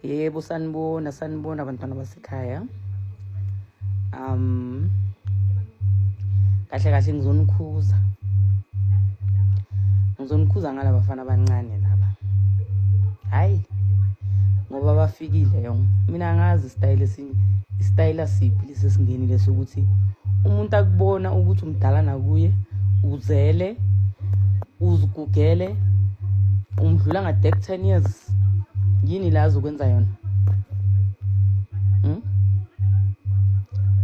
Yebo, sanibona, sanibona abantwana basekhaya. Kahle kahle ngizonikhuza. Ngizonikhuza ngalabafana abancane laba. Hayi. Ngoba bafikile yong. Mina angazi isitayile esinye, isitayela siphi lesi esingenile sokuthi umuntu akubona ukuthi umdala nakuye, uzele, uzigugele, umdlula nga-dek 10 years. Yini la azokwenza yona?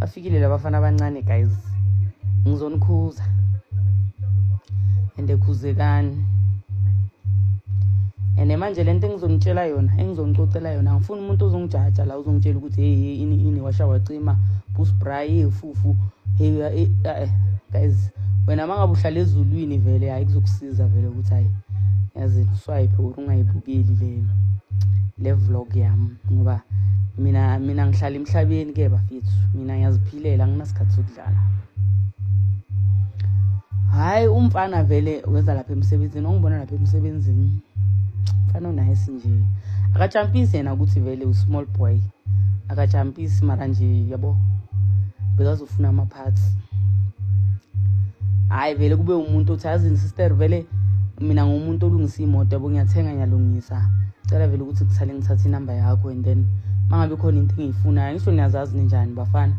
Bafikile labafana abancane guys. Ngizonikhuza. And khuzekani. And manje lento engizonitshela yona, engizonicocela yona, angifuni umuntu ozongijaja la uzongitshela ukuthi hey hey ini ini washa wacima, push bra, fufu, hey guys, wena mangabe uhlala ezulwini vele hayi kuzokusiza vele ukuthi hayi yazi swipe or ungayibukeli le vlog yami, ngoba mina ngihlala emhlabeni ke bafethu, mina ngiyaziphilela, anginasikhathi sokudlala. Hayi, umfana vele wenza lapha emsebenzini, ongibona lapha emsebenzini, mfana o-nice nje, akajampisi yena ukuthi vele u-small boy, akajampisi mara nje yabo bekazofuna ama-parts. Hayi vele kube umuntu othi yazini sister, vele mina ngumuntu olungisa imoto yabo, ngiyathenga ngiyalungisa, cela vele ukuthi ngisale ngithathe inamba yakho and then mangabe khona into engiyifunayo. Ngisho niyazazi ninjani bafana,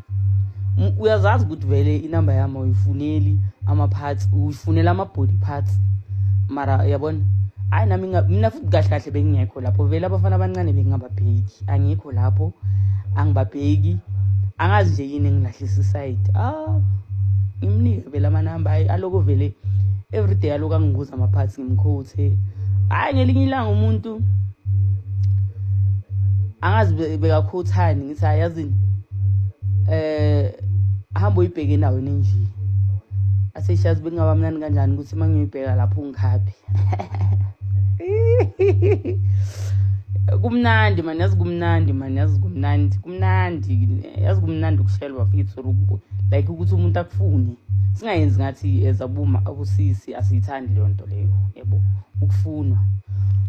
uyazazi ukuthi vele inamba yami awuyifuneli ama-parts, uyifunela ama-body parts, mara yabona hayi nami mina futhi kahle kahle bengingekho lapho vele, abafana abancane bengingababheki, angikho lapho, angibabheki, angazi nje yini engilahlisa iside. Ah, ngimnike vele amanamba, hayi aloko vele everyday aloku angibuza ama-parts, ngimkhothe. Hhayi, ngelinye ilanga umuntu angazi bekakhothani, ngithi hayi yazini, hamba uyibheke endaweni enje, aseshazi bekungaba mnandi kanjani ukuthi uma ngiyoyibheka lapho ungikhaphe. Kumnandi mani, yazi kumnandi mani, yazi kumnandi, kumnandi, yazi kumnandi ukushelwa bafethu, like ukuthi umuntu akufune. Singayenzi ngathi as abuma abusisi asiyithandi leyo nto leyo yabo, ukufunwa.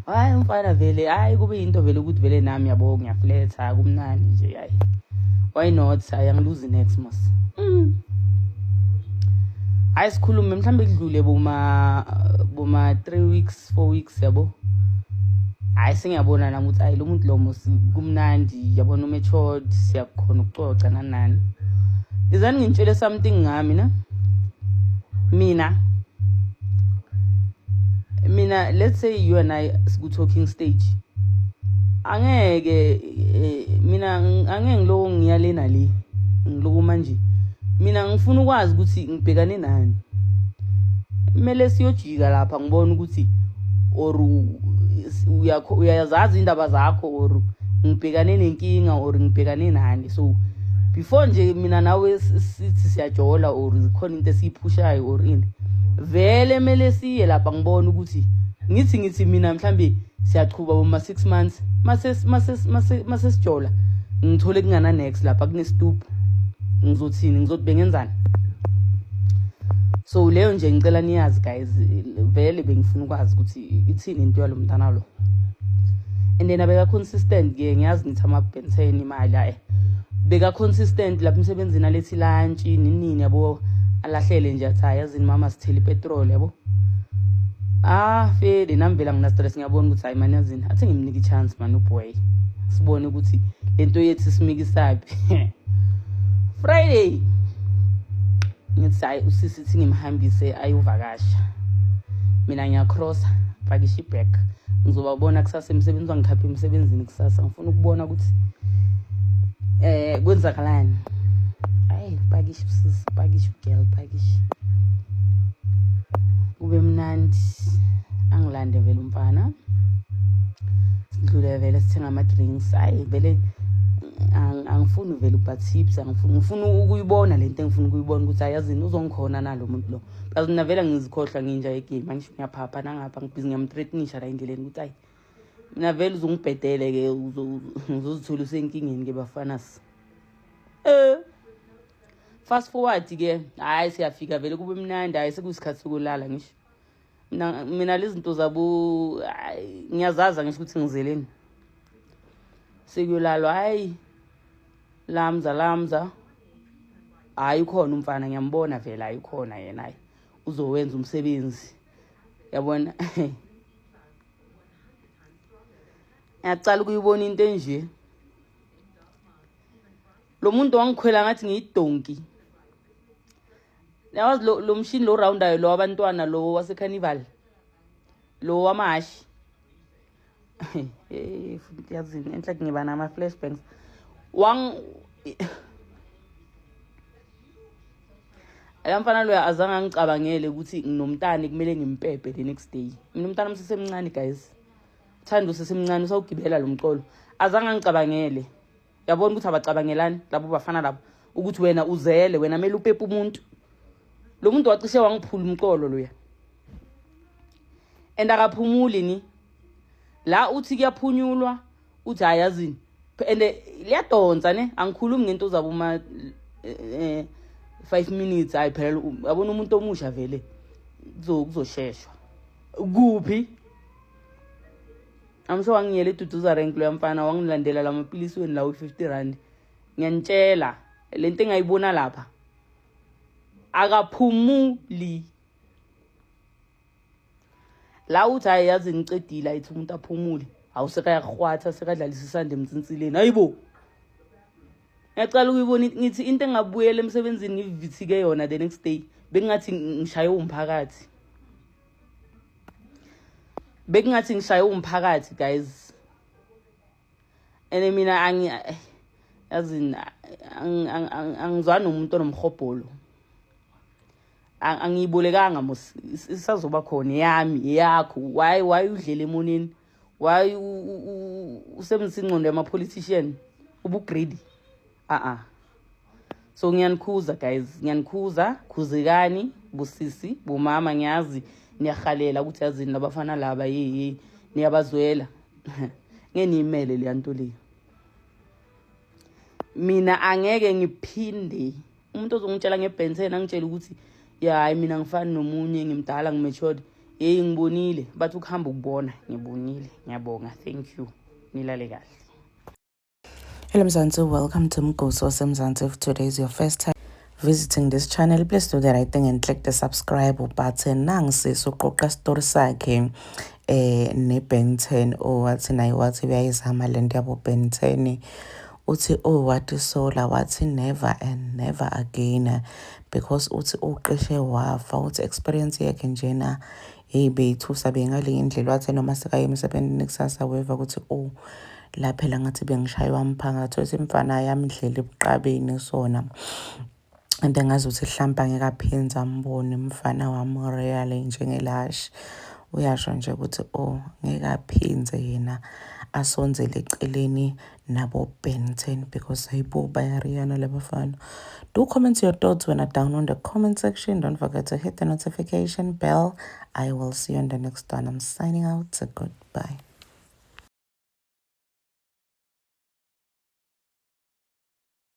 Hayi umfana vele, hayi kube into vele ukuthi vele nami yabo ngiyafletha, kumnandi nje, hayi why not, hayi angiluzi next mos. Hayi sikhulume mhlawumbe kudlule boma 3 weeks, 4 weeks yabo, hayi sengiyabona nami ukuthi hayi lo muntu lo mos kumnandi yabona, u-matured, siyakhona ukucoca nani nani. Izani ngintshele something ngami na mina let's say you and I siku-talking stage, angeke mina angeke ngiloko ngiyale nale, ngiloko manje mina ngifuna ukwazi ukuthi ngibhekane nani, kumele siyojika lapha ngibone ukuthi or uyazazi indaba zakho or ngibhekane nenkinga or ngibhekane nani. So before nje mina nawe sithi siyajola or khona into esiyiphushayo or ini, vele mele siye lapha ngibone ukuthi ngithi mina mhlambe siyachuba boma 6 months, mase sijola ngithole kungana next lapha kunesitupu, ngizothini? Ngizothi bengenzani? So leyo nje ngicela niyazi guys, vele bengifuna ukwazi ukuthi ithini into yalo mntana lo. And then abeka consistent ke, ngiyazi nithi ama-Ben 10 imali, hayi beka consistent lapha emsebenzini, alethi lunch nini yabo, alahlele nje athi hayi yazini mama sithele ipetrol yabo. Ah fele nami vele angina stress, ngiyabona ukuthi hayi mani yazini athi ngimnike i-chance mani uboy, sibone ukuthi lento yethu isimikisaphi. Friday ngithi hayi usisi ithi ngimhambise ayovakasha, mina ngiyacrossa pakisha ibag, ngizobabona kusasa emsebenzini, wangikhapha emsebenzini kusasa, ngifuna ukubona ukuthi kwenzakalani. Hayi pakisha usisi, pakisha ugirl, pakisha kube mnandi, angilande vele umfana, sidlule vele sithenga ama-drinks. Hayi vele angifuni vele ukuba tips, angifuni, ngifuna ukuyibona lento engifuna ukuyibona ukuthi ayazini uzongikhona nalo muntu lo, because mina vele ngizikhohlwa nginja egame, angisho ngiyaphapha nangapha ngibhizi ngiyamthreatenisha la endleleni ukuthi ayi mina vele uzongibhedele ke, uzozithola usenkingeni ke bafanas. Fast forward ke, hayi siyafika vele kube mnandi, hayi sekuyisikhathi sokulala, ngisho mina lezi zinto zabo ngiyazazi, ngisho ukuthi ngizeleni. Sekuyolalwa, hayi lamza lamza, hayi ukhona umfana, ngiyambona vele, hayi ukhona yena, hayi uzowenza umsebenzi, yabona. Ngiyacala ukuyibona into enje. Lo muntu wangikhwela ngathi ngiyidonki. Yawazi lo mshini lo roundayo lo wabantwana lo wasecarnival lo wamahashi. Eh futhi yazini enhle ngiba nama flashbangs. Wang Ayamfana loya azange angicabangele ukuthi nginomntana kumele ngimpepe the next day. Mina umntana umsesemncane guys. Uthanda usesemncane usawugibela lo mqolo. Azange angicabangele. Yabona ukuthi abacabangelani labo bafana labo ukuthi wena uzele wena kumele upepe umuntu. Lo muntu wacishe wangiphula umqolo loya. And akaphumuli ni. La uthi kuyaphunyulwa uthi hayi yazini. And liyadonsa ne angikhulumi ngento zabo uma 5 minutes hayi phela yabona umuntu omusha vele kuzosheshwa. Kuphi? I'm sure wangiyela iduduza rank loya mfana wangilandela lamapilisweni lawo 50 rand. Ngiyanitshela lento engayibona lapha akaphumuli. La uthi hayi yazi ngicedile ayithi umuntu aphumule. Hawu sekayahwatha sekadlalisa isandla emtsinsileni. Hayibo. Ngiyacala ukuyibona ngithi into engabuyela emsebenzini ngivithike yona the next day bengathi ngishaye umphakathi. Bekungathi ngishaye umphakathi guys. And mina angi yazini angizwani nomuntu onomhobholo. Angiyibolekanga mos isazoba khona yami yakho. Why udlela emoneni? Why usebenzisa ingqondo yama politician? Ubu greedy. So ngiyanikhuza guys, ngiyanikhuza, khuzekani busisi, bomama ngiyazi niyahalela ukuthi yazini labafana laba hey niyabazwela. Ngeke niyimele le nto le. Mina angeke ngiphinde umuntu ozongitshela ngeBenson angitshela ukuthi ya hayi mina ngifani nomunye ngimdala ngimatured. Hey ngibonile bathi ukuhamba ukubona, ngibonile, ngiyabonga, thank you, nilale kahle. Hello Mzansi, welcome to Mgosi waseMzansi. If today is your first time visiting this channel, please do the right thing and click the subscribe button. Nangisisi uqoqa story sakhe ne Ben 10 owathi naye wathi uyayizama lento yabo Ben 10. Uthi oh wathi sola wathi never and never again because uthi uqishe wafa. Uthi experience yakhe njena hey beyithusa bengalinye indlela. Wathi noma sekaye emsebenzini kusasa weva ukuthi oh la phela ngathi bengishaywa umphakathi. Uthi imfana yamdlela ebuqabeni sona and engazi ukuthi hlampe angeke aphindze ambone umfana wami real njengelashi. Uyasho nje ukuthi oh ngeke aphindze yena asondzele eceleni nabo Ben 10 because hayibo bayariyana labafana. Do comment your thoughts when I down on the comment section. Don't forget to hit the notification bell. I will see you on the next one. I'm signing out. So goodbye.